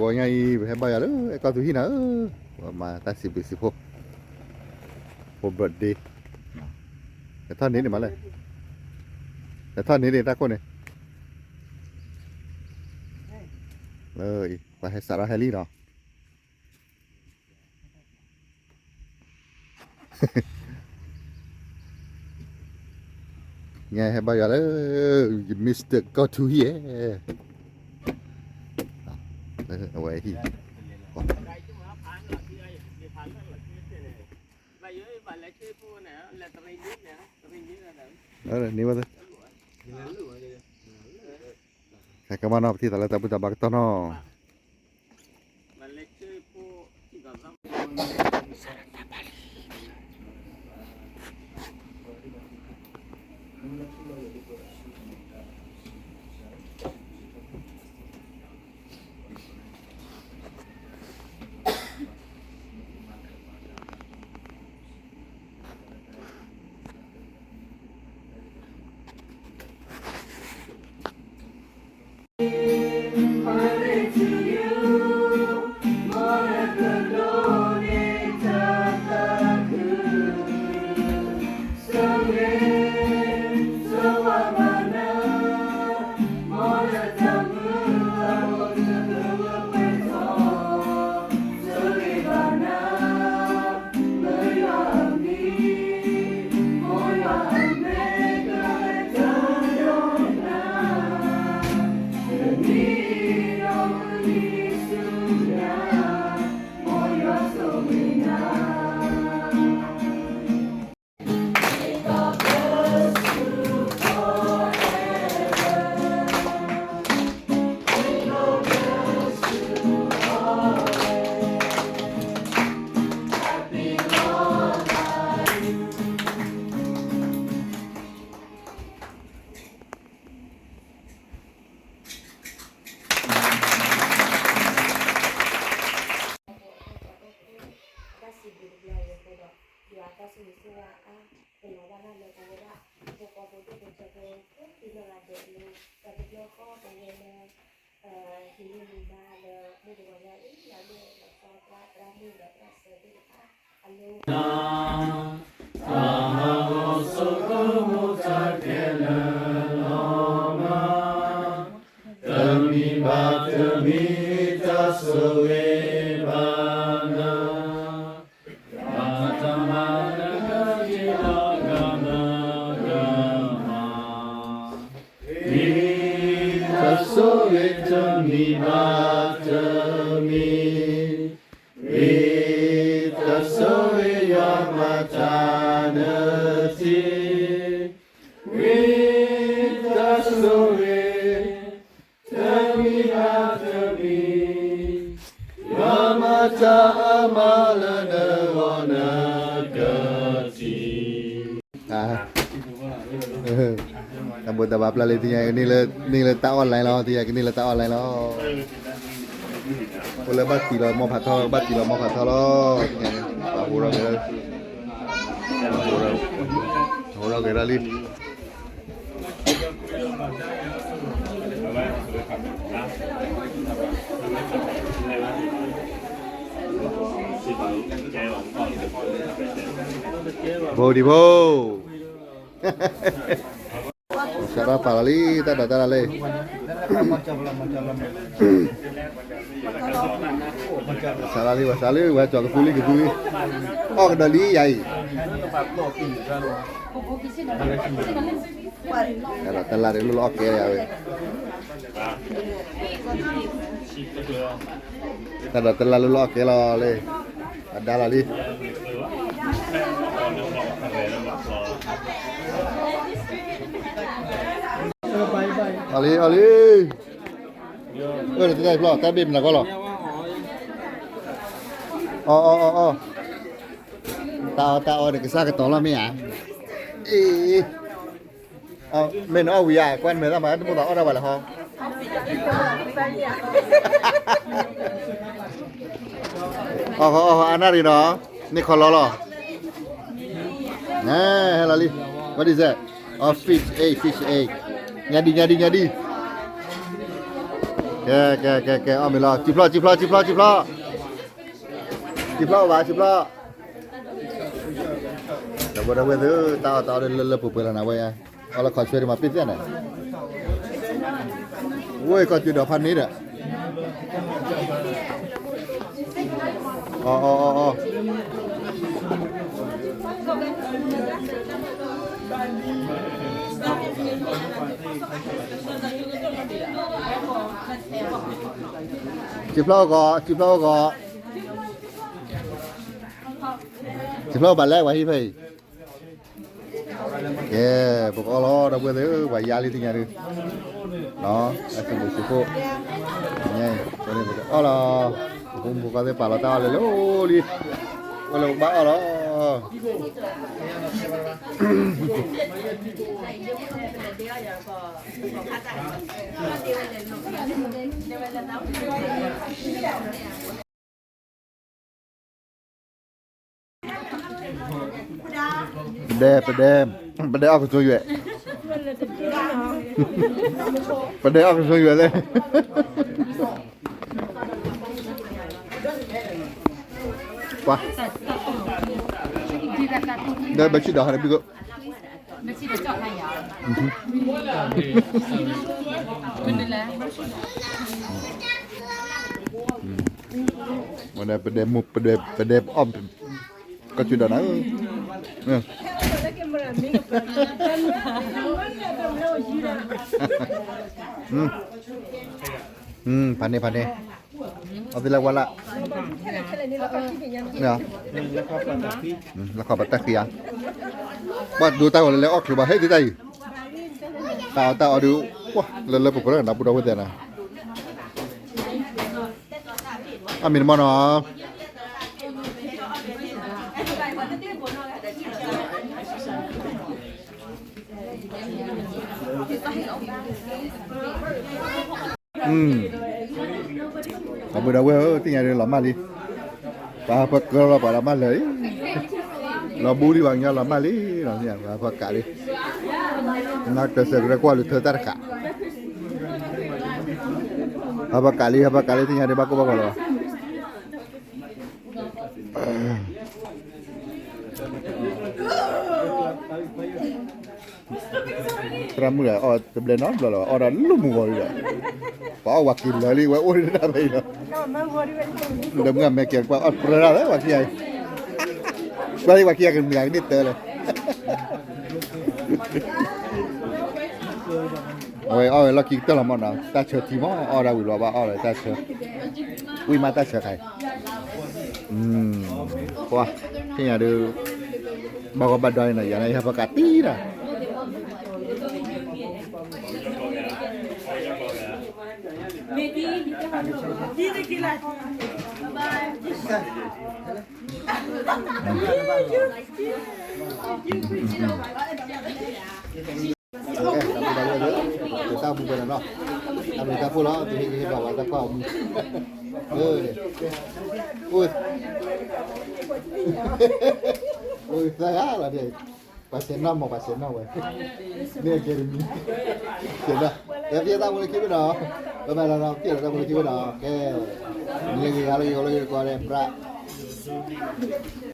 ပှၤညါအံၤ ပဟဲဘါယွၤလၢအဲကီၢ်သူဟံၣ်နၤဧၢ, ပှၤမၤတၢ်စံးဘျုးစံးဖှိၣ်, ဖိ birthday, လဲၤထီၣ်န့ၢ်န့ၣ်မးလဲၣ်, လဲၤထီၣ်န့ၢ်န့ၣ်တၢ်ခိၣ်န့ၣ်, လၢအံၤ ပှၤဟဲစးထီၣ်ဟဲလံနီၤ. ညါဟဲဘါယွၤလၢ Mister ကီၢ်ထူဟံၣ်ဧၢ, လၢအဝဲဟံၣ်, န့ၢ်ဝဲ, ခဲကမၣ်နီၤ ပထံၣ်သးလၢတၢ်ဘူၣ်တၢ်ဘါကတီၢ်နီၤ. တၢ်ဟးဂီၤဆိကမိၣ်တၢ်ခဲလၢာ်လီၤမး, တမံၤဘၣ်တမံၤတၢ်ဆိၣ်ဂ့ၤဘၣ်နၤ, ဘၣ်တၢ်မၤနၢၤက့ၤလီၤကမၢကမၣ်, မ့ၢ်တၢ်ဆိၣ်ဂ့ၤတမံၤဘၣ်တမံၤ, မ့ၢ်တၢ်ဆိၣ်ဂ့ၤယွၤမၤတၢ်နၢၤတ့ၢ်, မ့ၢ်တၢ်ဆိၣ်ဂ့ၤ တမံၤဘၣ်တမံၤ, ယွၤမၤတၢ်အါမးလၢနဂီၢ်နကစံး, တၢ်ဘူၣ်တၢ်ဘါပျၢ်လံ တနံၤညါကန့ၢ်လၢတၢ် online လီၤ, တနံၤညါကန့ၢ်လၢတၢ် online လီၤ. အိၣ်လၢဘၣ်တံၢ်လီၤမီၢ်ဖးထီ, ဘၣ်တံၢ်လီၤမီၢ်ဖးထီလီၤ, ပှၤဟိထီၣ်က့ၤ, ဟိထီၣ်က့ၤဒၣ်လံ. ဘိဒံဘိ, စးထီၣ်ပာ်လီၤလံ တၢ်ဒိးတၢ်လၢ်လံ. စးထီၣ်လံ ပှၤစးလံ ပှၤကၠီၤကသူလံကသူလံ, အီၣ်ကဒီးလံယၤအံၤ. တၢ်ဒိးတၢ်လၢ်လၢလီၤအီၣ်ကဲယၤဝဲ, တၢ်ဒိးတၢ်လၢ်လၢလီၤအီၣ်ကဲလီၤလံ, အဒါလီၤလံ. အီၣ်လံ အီၣ်လံ, အၢ တၢ်ဖျီၣ် တၢ်ဘ့ၣ်မနုၤကီၢ်လီၤ, အီၣ် အီၣ် အီၣ် အီၣ်, တၢ်အီၣ် တၢ်အီၣ်န့ၣ် ကစၢ်ကတီၤလီၤမ့ၢ်ဧါ, အ့ၣ် မ့ၢ်နအီၣ်ဝံၤဧါ, ကွၢ်နမဲာ်သၣ်မး တမိၣ်သးအီၣ်ဒၣ်ဝဲလၢဟီ, အီၣ် အီၣ် အီၣ် အနၣ်ရံၣ်နီၤ, န့ၢ်ခီလီၤလီၤ, ဟဲလီၤလံ, what is that? Oh, fish egg, fish egg, ညါဒံ ညါဒံ ညါဒံ. ကဲ ကဲ ကဲ ကဲ အီၣ်မ့ၤလီၤ စံၣ်ဖျီၣ် စံၣ်ဖျီၣ် စံၣ်ဖျီၣ် စံၣ်ဖျီၣ် စံၣ်ဖျီၣ်အိၣ်ဘၣ် စံၣ်ဖျီၣ် ဒီပုၢ်ဝဲၢ်သ့ၣ်ဧၢ တၢ်အီၣ်တၢ်အီဒီးလၢလၢပှဲၤပှဲၤလီၤနၤဝဲယါ အီၣ်လၢခီဆွဲဒံးမးပ့ၣ်သ့ၣ်န့ၣ် ဝ့ၢ်ကီၢ်စူၤဒီးဖးန့ၣ်ဒီး အီၣ်အီၣ်အီၣ်အီၣ် စံၣ်ဖျီၣ်အိၣ်ကီး စံၣ်ဖျီၣ်အိၣ်ကီး စံၣ်ဖျီၣ်အိၣ်ဘၣ်လဲၣ် ပှၤဟံၣ်ဖဲအံၤ ကဲ ပကအီၣ်လီၤ ဒီပုၢ်ဝဲၢ်သ့ၣ်ဧၢ ပှၤယါလံသ့ၣ်ညါဒုး အစံၣ်ဘိၣ်စံၣ်ခိၣ် ညါအံၤ ပကအီၣ်လီၤ ပဖိမုၣ်ဖိခွါသ့ၣ်ပာ်လီၤတၢ်အီၣ်လၢလၢအိၣ်လံ အိၣ်လၢပဘၣ်အီၣ်လီၤ ပဒဲ ပဒဲ ပဒဲအီၣ်ကစိယွဲၣ် ပဒဲအီၣ်ကစိယွဲၣ်လဲၣ် ပှၤ ဒီးဘၣ်ဆံဒီးဟးတဘျုးက ဝဲဒၣ်ပဒဲမူ ပဒဲ ပဒဲအီၣ် ကစူၤဒီးနၤ ဖးန့ၣ် ဖးန့ၣ် အီၣ်သ့လၢဝါလၢ လၢခီပတၢ်ဃံဧါ ဘၣ်ဒိတၢ်ဂီၤလၢလဲၤအီၣ်ချုးဘၣ်ဟဲသ့တၢ်အံၤ တၢ်အီၣ်တၢ်အီဒုး လၢလၢပှဲၤပှဲၤလၢနၤ ပူၤဒီးဝဲသ့ၣ်နၤ အမံၤတမီၢ်နီၤ အဘုဒီးဝဲၢ်ဧၢ သ့ၣ်ညါဒုးလီၤမၢ်လံ ပှၤဟးဖၢကၢလီၤပှၤလီၤမၢ်လၢာ်လံ လီၤဘူလံပှၤကညီလီၤမၢ်လံ လီၤမၢ်ကးလံ နကစၢ်ကရၢကွၢ်လူၤထၢတၢ်တဃာ် ဟးဖၢကးလံ ဟးဖၢကးလံ သ့ၣ်ညါဒုးဘၣ်ကိၢ်ဘၣ်ဂီၤလီၤ သရၣ်မုၣ်အီၣ်တဘျဲနီတဘျီလီၤ အီၣ်ဒီးလၢမုၢ်ဂီၤလံဒီး ပှၤအီၣ်ဝၤက့ၤလၢာ်လံ ဝဲအိၣ်ဒၣ်ဖဲအံၤလီၤ ဒီးမုၢ်အမဲာ်ကဲၤ ပှၤအီၣ်ပြၢဒၣ်လၢဝၤခံဂၤအံၤ ပှၤလံဝၤခံဂၤကနုာ်ဂၤကန့ၢ်တၢ်လၢ အဝဲအီၣ်ဝဲလီၢ်ခံကတၢၢ်လီၤမးနီၤ တၢ်ဆၢထံမး အီၣ်ဒၣ်ဝံၤလီၤဘၣ်အီၣ်လီၤတၢ်ဆၢ ဝံၣ်မးတၢ်ဆၢခါအံၤ ပှၤ သ့ၣ်ညါဒုး ဘၣ်ဂီၢ်ဘၣ်ဒွးန့ၣ်နီၤ ယၤန့ၣ် ယဟဲဖီကးတံၢ်ဒီး တၢ်ဘူၣ်ဘၣ်နီၤ တၢ်မ့ၢ်တၢ်ဖိလီၤ တဟ့ၣ်ဂံၢ်ဟ့ၣ်ဘါဝဲတၢ်ကွၢ်အမူ အိၣ် အိၣ်သၢဂၤလီၤ ပှၤဆဲးနီၣ်မး ပှၤဆဲးနီၣ်ဝဲ မ့ၢ်အကဲတမံၤ ဆဲးနီၣ် ကဲဖျဲတၢ်မူလၢခံဘ့ၣ်နီၤ ပမၤလီၤနီၤ ဖျဲလီၤတၢ်မူလၢခံဘ့ၣ်နီၤ ကဲ လၢဂ့ၤဂၤလၢဂ့ၤဂီၤလၢဂ့ၤတကီးန့ၣ် ပြး ပ